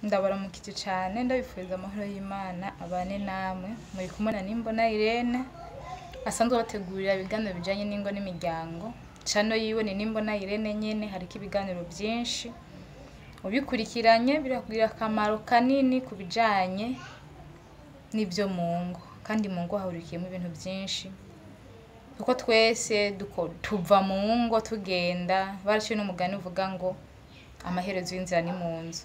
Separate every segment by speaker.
Speaker 1: Ndabaramukije cane, ndabifuriza amahoro y'Imana abane namwe. Muri kumwe na Nimbona Irene, asanzwe abategurira ibiganiro bijanye n'ingo n'imiryango. Channel yiwe ni Nimbona Irene nyene, hariko ibiganiro vyinshi. Ubikurikiranye birakugirira akamaro kanini ku bijanye n'ivyo mu ngo, kandi mu ngo hahurikiyemwo ibintu vyinshi, kuko twese tuva mu ngo tugenda. Baraciye n'umugani uvuga ngo amaherezo y'inzira ni mu nzu.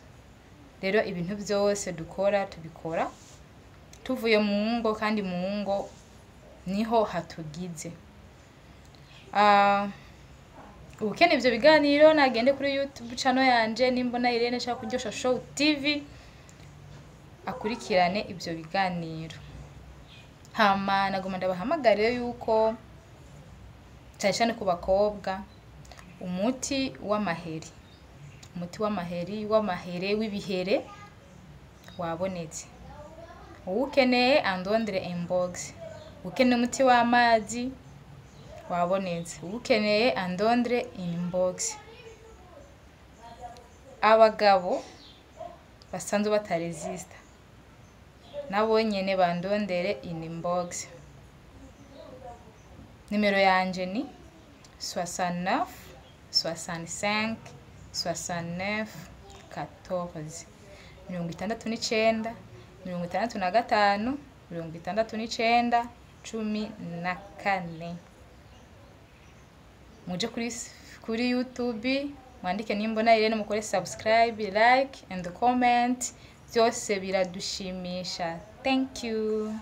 Speaker 1: Rero ibintu vyose dukora tubikora tuvuye mu ngo, kandi mu ngo niho hatugize. Ukeneye ivyo biganiro nagende kuri YouTube channel yanje Nimbona Irene canke Kuryosha Show TV, akurikirane ivyo biganiro. Hama nagoma ndabahamagarire yuko cane cane ku bakobwa, umuti w'amaheri, umuti w'amaheri, w'amahere, w'ibihere wabonetse. Uwukeneye andondere inbox. Ukeneye umuti w'amazi wabonetse, uwukeneye andondere inbox. Abagabo basanzwe bataresista nabo nyene bandondere inbox. Nimero yanje ni 69 65 69 14, 69 65 69 14. Muje kuri YouTube mwandike Nimbona Irene, mukore subscribe, like and comment, byose biradushimisha. Thank you.